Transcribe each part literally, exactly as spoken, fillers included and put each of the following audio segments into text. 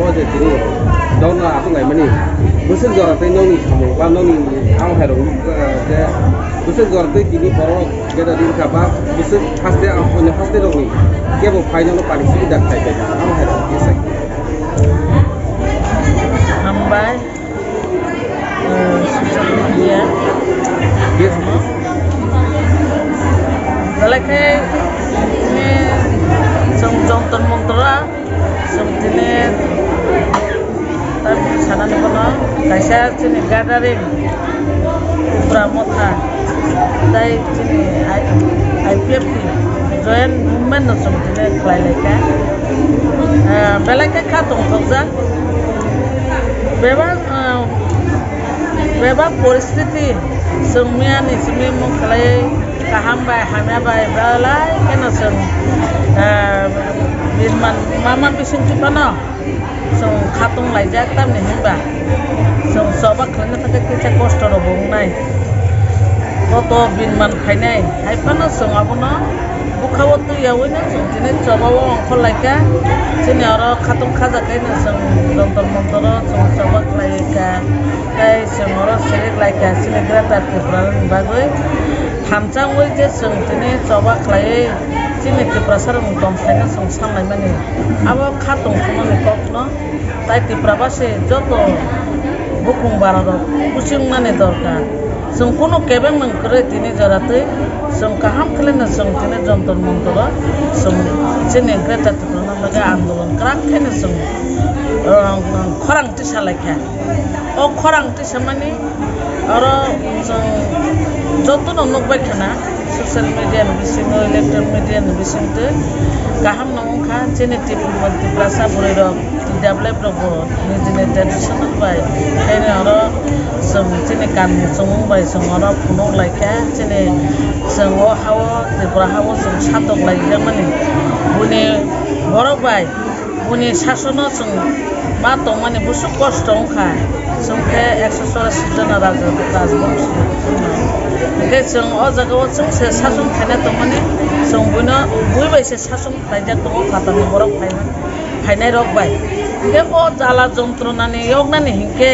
Tini dona aswk naimani bwswk jora tei nokni samung ba nokni ang hai rok nukjak je bwswk jora tei tini borok gathering kha ba bwswk haste ang onyo haste rokni kebo phainano participate da khlai bai ang hai rok kisa. Hambai, eh, social media. Yes. Belai khe, eh, chwng jontor montor a. Chwng tini tamni sanani bono kaisa chini gathering Tipra Motha tei chini I-, I P F T joint movement no chwng tini khlai lai kha. Ah, belai khe kha tongthokjak. Bebak, ah, bebak poristiti chwng miyani simi mung khlai kaham bai hamya bai belai kheno chwng, ah, birman mama bising phano chwng khatung laijak, tamni hinba chwng choba khlaina thangkhe kisa kosto rok bo wngnai, koto binman khainai, hai phano chwng abono bwkha-o twi yaui no chwng tini choba-o ongkhor lai kha. Chini oro khatung khajakhaino chwng jontor montoro chwng choba khlai kha, tei chwng oro selek lai kha chini Greater Tripura ni bagwi. Thansa wngwi je chwng tini choba khlaiwi chini Tiprasa rokni tongthaino chwng sanlaimani, abo kha tongthokmani kokno. Tai Tiprabasi joto bukhung bararok kuching wngnani dorkar. Chwng kunu kebeng nang kwrwi tini joratwi chwng kaham khleno chwng tini jontor montoro chwng chini Greater Tripura no bagwi andolon kwrak khaino chwng, uh, khorang tisa lai kha. O khorang tisa mani oro chwng jotono nukbai khana. Social media ni bisingo, electronic media ni bisingtwi kaham no wngkha chini Tipra, Tiprasa bwrwi rok, T W F rok bo nijini traditional bai khaini oro chwng chini kanmung chumung bai chwng oro phunuk lai kha chini chwng o ha-o Tripura ha-o chwng satok lai jakmani buini borok bai. Buini sasono chwng ma tongmani bwswk kosto wngkha, chwng khe ekso chorasi jona raja, rajbongso. Hwnkhe chwng o jagao chwng se sason khaina tongmani, chwng buino, bui bai se sason khlaijak tongo, phatarni borok phaimani, phainairok bai. Hwnkhe o jala jontronani yoknani hinkhe,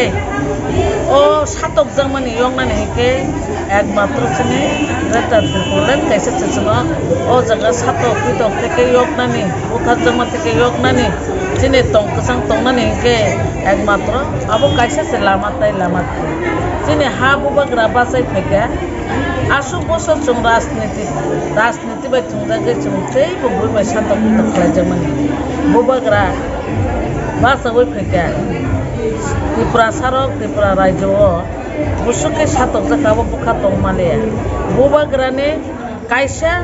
o satokjakmani yoknani hinkhe, Ekmatro chini Greater Tipraland kaisa se chwngno o jaga satok pitok theke yoknani, butharjakma theke yoknani, chini tong kwchang tongnani hinkhe ekmatro abo kaisa se lama tai lama khe. Chini ha bubagra bachai phaikha, aswk bosor chwng rajniti, rajniti bai thwngjagwi chwng teibo bui bai satok pitok khlaijakmani. Bubagra bachaui phaikha, Tiprasarok Tripura rajyo o Bwswk khe satokjak abo bwkha tong manliya. Bubagrani kaisa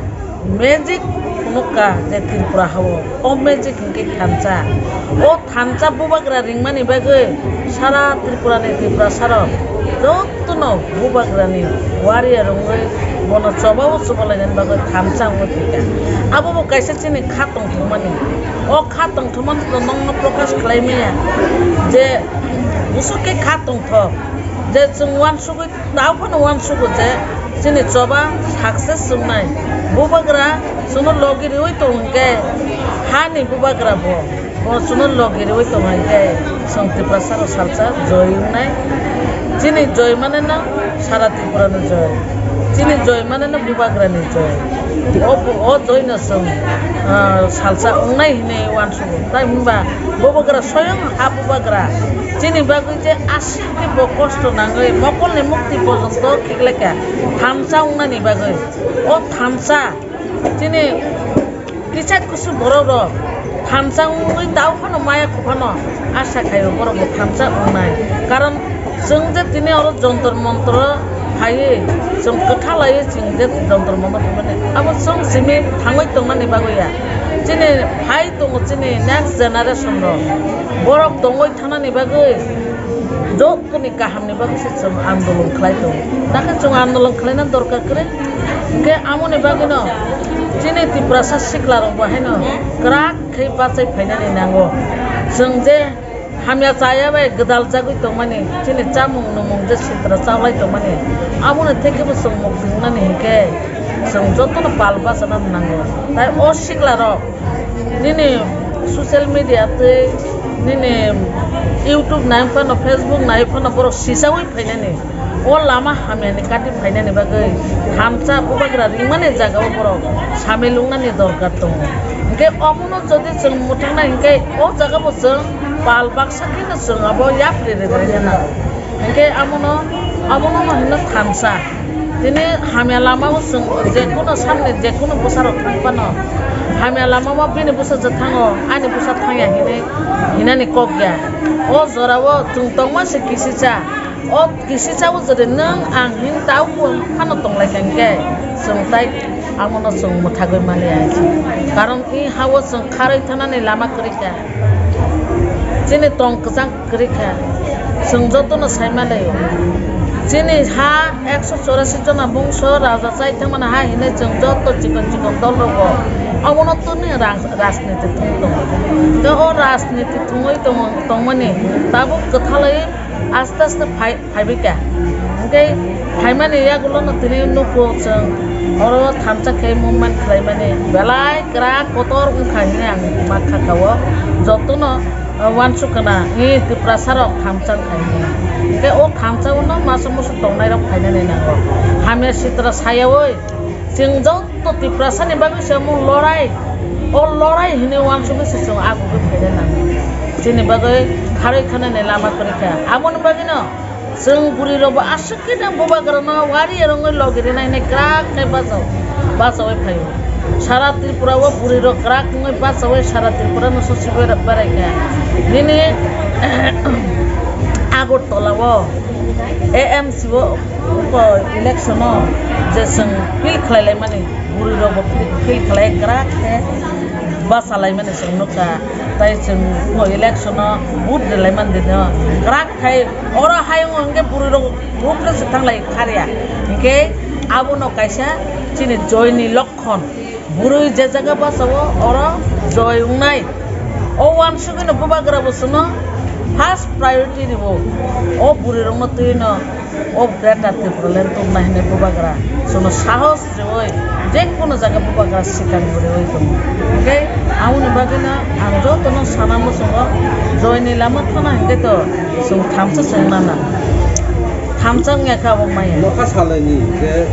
magic phunukha je Tripura ha-o. O magic hinkhe thansa. O thansa bubagra ringmani bagwi sara Tripurani Tiprasarok jotono bubagrani warrior wngwi bono chobao chobalainani bagwi thansa wngwi phaikha. Abobo kaisa chini kha tongthokmani. O kha tongthokmani nokno prokash khlai maya je bwswk khe kha tongthok. Je chwng uansugwi, tao phano uansugo je chini choba success wngnai. Bubagra chwngno logi riui tong hinkhe, hani bubagra bo, bo chwngno logi riui tong hinkhe, chwng Tiprasarok salsa joy wngnai. Chini joy maneno sara Tripurano joy. Chini joy maneno bubagrani joy. O, o joyno chwng, ah, salsa wngnai hinwi uansugo. Tai hwnba bubagra soyong ha bubagra chini bagwi je aswk khe bo kosto nangwi mokolni mukti porjonto khiklaikha thansa wngnani bagwi. O thansa chini kichak kusu borok rok thansa wngwi tao phano maya kho phano asa khaio borok bo thansa wngnai. Karon chwng je tini oro jontor montro phaiwi chwng kwtha laiwi chwng je jontor montro phimani abo chwng simi thangwi tongnani bagwi ya. Chini phai tongo chini next generation rok, borok tongwi thanani bagwi, jotoni kahamni bagwi se chwng andolon khlai tongo. Dakhe chwng andolon khlaina dorkar kwrwi. Hinkhe amoni bagwino chini Tiprasa siklarok bo haino kwrak khe bachai phainani nango. Chwng je hamya chaya bai gwdal jagwi tongmani, chini chamung numung je sitra chaulai tongmani, amoni theke bo chwng mukti wngnani hinkhe chwng jotono pal bachana nango. Tai o siklarok nini Social media tei nini YouTube nai phano, Facebook nai phano borok sichaui phainani. O lama hamyani kati phainani bagwi thansa bubagra ringmani jagao borok samil wngnani dorkar tongo. Hinkhe omono jodi chwng mwthangna hinkhe o jagabo chwng pal baksa kheno chwng abo yapri rwna nango. Hinkhe amono, amono no hino thansa. Tini hamya lamao chwng jekhuno samni jekhuno bwsarok thang phano, hamya lamao bini bwsa je thango, ani bwsa thangya hinwi hinani kok ya. O jorao chwng tongma se kisicha. O kisicha o jodi nwng ang hin tao phano tonglaikha hinkhe chwng tai amono chwng mwthagwi maliya hinwi. Karon i hao chwng kharwi thanani lama kwrwi kha. Chini tong kwchang kwrwi kha, chwng jotono sai manlai o. Chini ha ekso chorasi jona bongso raja chai thangmani ha hinwi chwng joto chikon chikon dol rogo omono tini rang-, rajniti thung tongo. Tei o rajniti thungwi tongmani tabuk kwthalwi aste aste phai phaibai kha. Hinkhe phaimani yagulono tini nukgo chwng oro thansa khe movement khlaimani belai kwrak kotor wngkha hinwi ang ma kha kao. Jotono, uh, uansuk kana, eh, Tiprasa rok thansa wngkha hinwi. Hinkhe o thansa uno masa musu tongnai rok phainani nango. Hamya sitra sayaui chwng joto Tiprasa ni bagwi se omo lorai, o lorai hinwi uansugwi se chwng agugwi phainai nango. Chini bagwi kharwi thanani lama kwrwi kha. Aboni bagwino chwng bwrwi rokbo aswk khe nang bubagrano wari rwngwi logi rwna hinwi kwrak khe bachao, bachaui phaio. Sara Tripura o bwrwi rok kwrak wngwi bachaui sara Tripura no sosi berai kha. Nini Agartala o A M C o, o election o je chwng field khlai laimani, bwrwi rokbo field khlai kwrak khe bachalaimani chwng nukha. Tai chwng o election o vote rwlaimani dino kwrak khai oro hayung hwnkhe bwrwi rok buphre se thanglai kharya. Hinkhe abono kaisa chini joy ni lokhon. Bwrwi je jaga bachao oro joy wngnai. O uansugwino bubagra bo chwngno first priority rwo. O bwrwi rokno twino o Greater Tipraland tubuna hinwi bubagra chwngno sahos rwwi je kono jaga bubagra swkang rwwi tongo. Hinkhe aboni bagwino ang jotono sana muchungo joyni lama thana hinkhe to chwng thamsa chwng nana. Thamsa wngya kha obo maya. Nokha salaini je,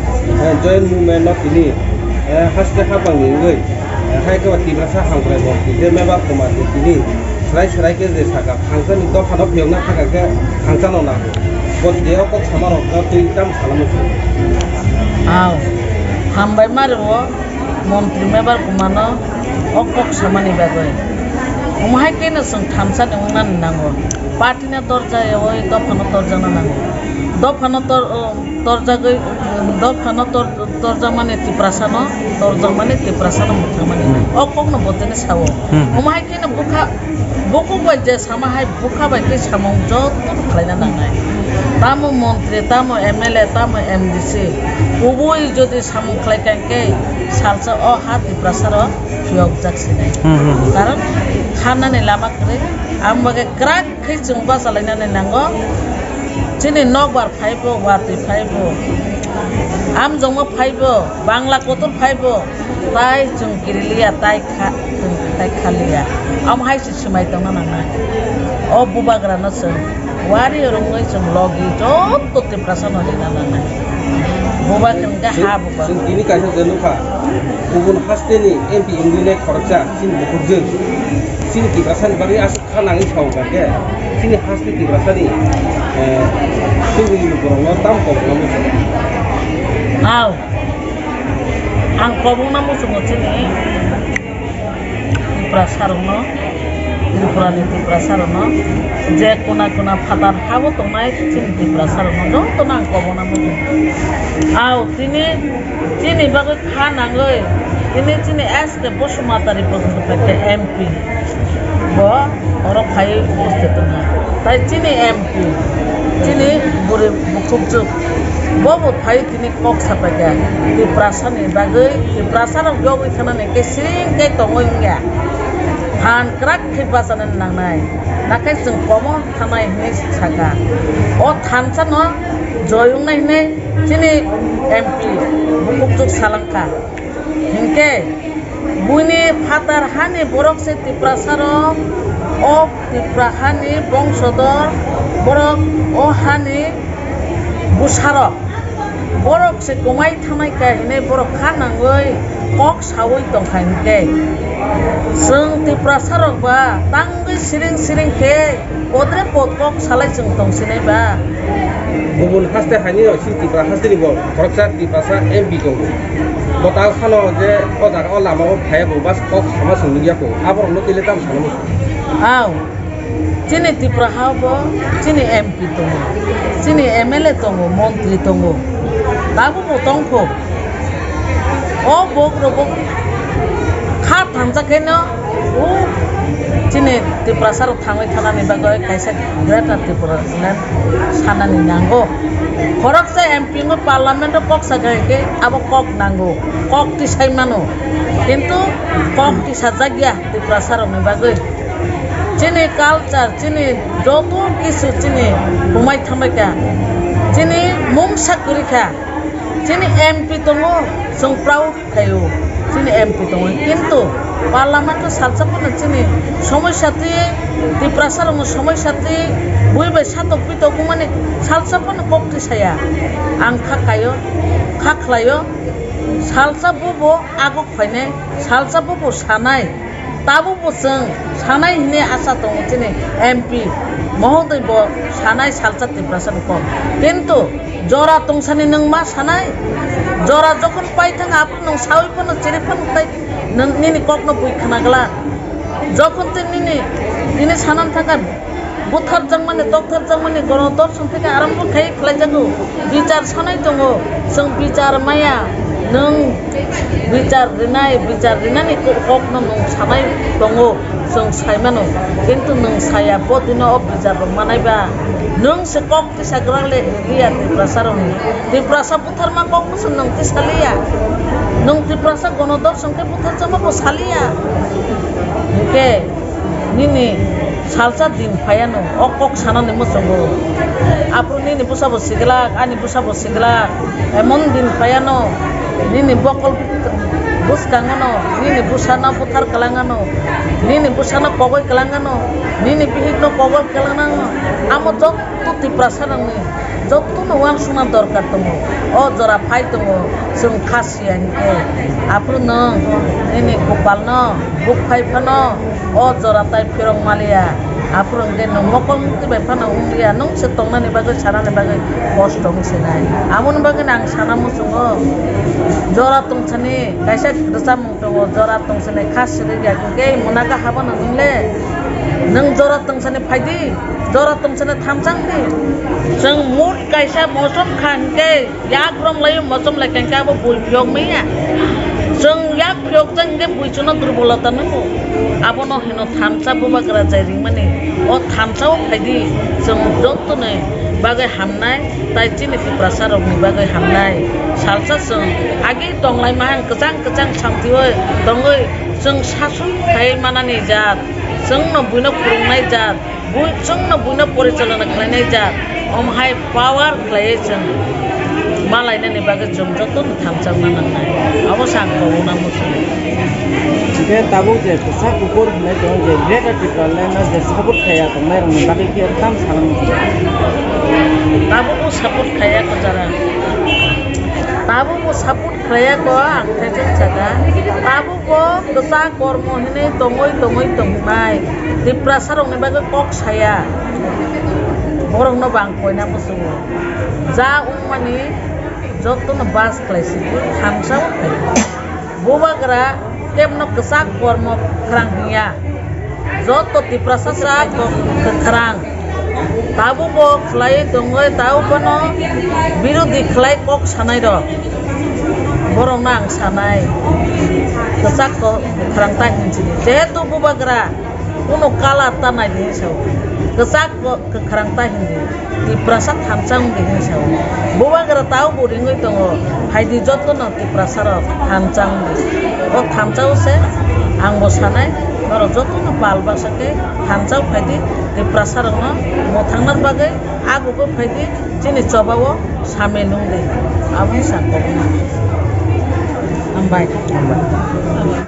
eh, joint movement no tini, eh, haste hapangni wngwi, eh, hai khe ba Tiprasa hamkrai bo je Mebar Kumar je tini swrai swrai khe je saka thangsani dophano phiyokna hakha khe thangsano nango. Bo je o kok sama rok no twi tam salamo se. Aw, hambai ma rwo. Montri Mebar Kumar no o kok samani bagwi. Omo hai khe no chwng thamsa ni wng nani nango. Party no torjak yaui dopha no torjakna nango. Dopha no tor-, o, torjagwi, dopha no tor-, torjakmani Tiprasa no, torjakmani Tiprasa no mwthangmani. Hmm. O kok no bo tini sao. Hmm. Omo hai khe no bwkha Bukhuk bai je sama hai bwkha bai tei samung joto khlaina nangnai. Tamo montri, tamo M L A, tamo M D C, kubui jodi samung khlai kha hinkhe salsa o ha Tiprasa rok phiyokjak sinai. Hmm, hmm, hmm. Karon khanani lama kwrwi, ang bagwi kwrak khe chwng bachalainani nango. Chini nokbar phaibo, watwi phaibo, amjongma phaibo, bangla kotor phaibo, tai chwng kirilia, tai kha-, chwng tai khaliya. Amo hai se swmai tongna nangnai. O bubagrano chwng wari rwngwi chwng logi joto Tiprasano rina nangnai. Bubagra hwnkhe ha bubagra. Chwng tini kaisa je nukha, kubun hasteni M P wngwi nai khoroksa chini bukhukjwng. Chini Tiprasani bagwi aswk kha nangwi sao hwnkha khe, chini haste Tiprasani, eh, tubui borokno tamo kok rwna muchungo. Aw, ang kobongna muchungo chini Tiprasarokno, Tripurani Tiprasarokno, je kuna kuna phatar habo tongnai chini Tiprasarokno jotono ang kobongna muchungo. Aw, tini, chini bagwi kha nangwi, tini chini S K Basumatari bo wngkha khe M P, bo oro phaiwi upasthit wngkha. Tai chini M P, chini bwrwi bukhukjwk, bo bo phaiwi tini kok sapaikha Tiprasani bagwi, Tiprasarok yogwi thanani khe siring khe tongwi wngya. Phan kwrak khe bachana nangnai, nakhai chwng komo thanai hinwi sakha. O thansano joy wngnai hinwi chini M P bukhukjwk salangkha. Hinkhe Buini phatar hani borok se Tiprasarok, o Tipra hani bongsodor, borok o hani bwsarok. Borok se kwmai thangnai kha hinwi borok kha nangwi kok saui tongkha hinkhe, chwng Tiprasarok ba tangwi siring siring khe Podre pod kok salai chwng tong sinai ba? Kubun haste haini o si Tipra haste ni bo khoroksa Tiprasa M P tongo. Bo ta sano je o jaga o lama o phai bo bas kok sama chwng nugya ko. Aborok no tele tam sana muchung. Aw, chini Tipra ha bo chini M P tongo, chini M L A tongo, montri tongo. Tabuk bo tongkho. O bok rok bo kha thangjak khe no, o chini Tiprasa rok thangwi thanani bagwi kaisa Greater Tipraland sanani nango. Khoroksa M P no parliament o kok sa kha khe abo kok nango, kok tisai mano, kintu kok tisajak ya Tiprasa rokni bagwi. Chini culture, chini joto kisu chini humai thambai kha, chini mungsa kwrwi kha. Chini M P tongo, chwng proud khaio, chini M P tongo, kintu parliament o salsa phano chini somosya twi, Tiprasa rokni somosya twi, bui bai satok pitok wngmani salsa phano kok twi saya. Ang kha kaio, kha khlaio, salsa bobo aguk phainai, salsa bobo sanai. Tabuk bo chwng sanai hwnwi asa tongo chini M P mohodoi bo sanai salsa Tiprasa ni kok. Kintu jora tungsani nwng ma sanai? Jora jokhon pai thang aphuru nwng saui phano chiri phano tai nwng nini kokno bui khna glak. Jokhon tei nini, nini sanan thangkha butharjakmani, toktharjakmani, gono dorson theke arombo khai khlaijago. Bichar sanai tongo, chwng bichar maya, nwng bichar rinai, bichar rinani ko-, kokno nwng sanai tongo, chwng saimano. Kintu nwng saya, bo dino o bichar rok manai ba, nwng se kok tisa gwrang le riya Tiprasa rokni. Tiprasa butharma kokno se nwng tisa liya. Nwng Tiprasa gono dorson khe butharjakma bo saliya. Hinkhe nini salsa din phaiano, o kok sanani muchungo. Aphuru nini bwsabo siglak, ani bwsabo siglak, emon din phaiano, nini bokol bwskangono, nini bwsano buthar kwlangano, nini bwsano kogoi kwlangano, nini bihikno kogoi kwlangano, amo jotto Tiprasa rokni jottono uansukna dorkar tongo. O jora phai tongo, chwng kha siya hinkhe. Aphuru nwng nini kopalno buk phai phano o jora tai phirok maliya. Aphuru hinkhe nwng mokol mukti bai phano wngliya, nwng se tongnani bagwi, sanani bagwi kosto wng sinai. Aboni bagwino ang sana muchungo, jora tungsani kaisa rwchapmung tongo, jora tungsani kha sirwi ya, hinkhe mwnaka habano nwng le, nwng jora tungsani phaidi, jora tungsani thamchang di. Chwng mut kaisa mosom kha hinkhe, yak rom lai mosom lai kha hinkhe abo bui phiyok manya. Chwng yak phiyok jang hinkhe bui chwngno durbolota nungo. Abono hino thansa bubagra jai ringmani. O thansa o phaidi chwng jottoni bagwi hamnai. Tai chini Tiprasa rokni bagwi hamnai. Salsa chwng agi tonglai mahang kwchang kwchang samtiwi tongwi chwng sason khai manani jat, chwngno buino phwrwngnai jat, bui chwngno buino porichalona khlainai jat, omo hai power khlaiwi chwng malainani bagwi chwng jotono thamchakna nangnai. Abo se ang kobokna muchungo. Hingke tabuk je kwchak kuphur hinwi tongo je Greater Tipraland no je support khaiya tongnai rokni bagwi khe tam sana muchungo. Tabukbo support khaiya ko jara. Tabukbo support khaiya ko ang khe chwng saka. Tabukbo kwchak kormo hinwi tongwi tongwi tongnai. Tiprasa rokni bagwi kok saya. Borokno bo ang koina muchungo. Ja wngmani jotono bas khlai sidi thansa o phai. Bubagra kebno kwchak kormo kwrang hinya. Joto Tiprasa sa kok kwrang. Tabukbo khlai tongwi tabuk bono birodhi khlai kok sanai rok. Borokno ang sanai. Kwchak kok kwrang ta hinsini. Jehetu bubagra kuno colour ta nai di hinwi sao. Kwchak kok kwrang ta hindi. Tiprasa thansa wngdi hinwi sao. Bubagra tao bo ringwi tongo. Phaidi jotono Tiprasa rok thansa wngdi. O thansa o se ang bo sanai, norok jotono pal basa khe thansa o phaidi Tiprasa rokno mwthangna bagwi agugwi phaidi chini choba o samil wngdi. Aboni sakokno. Hambai.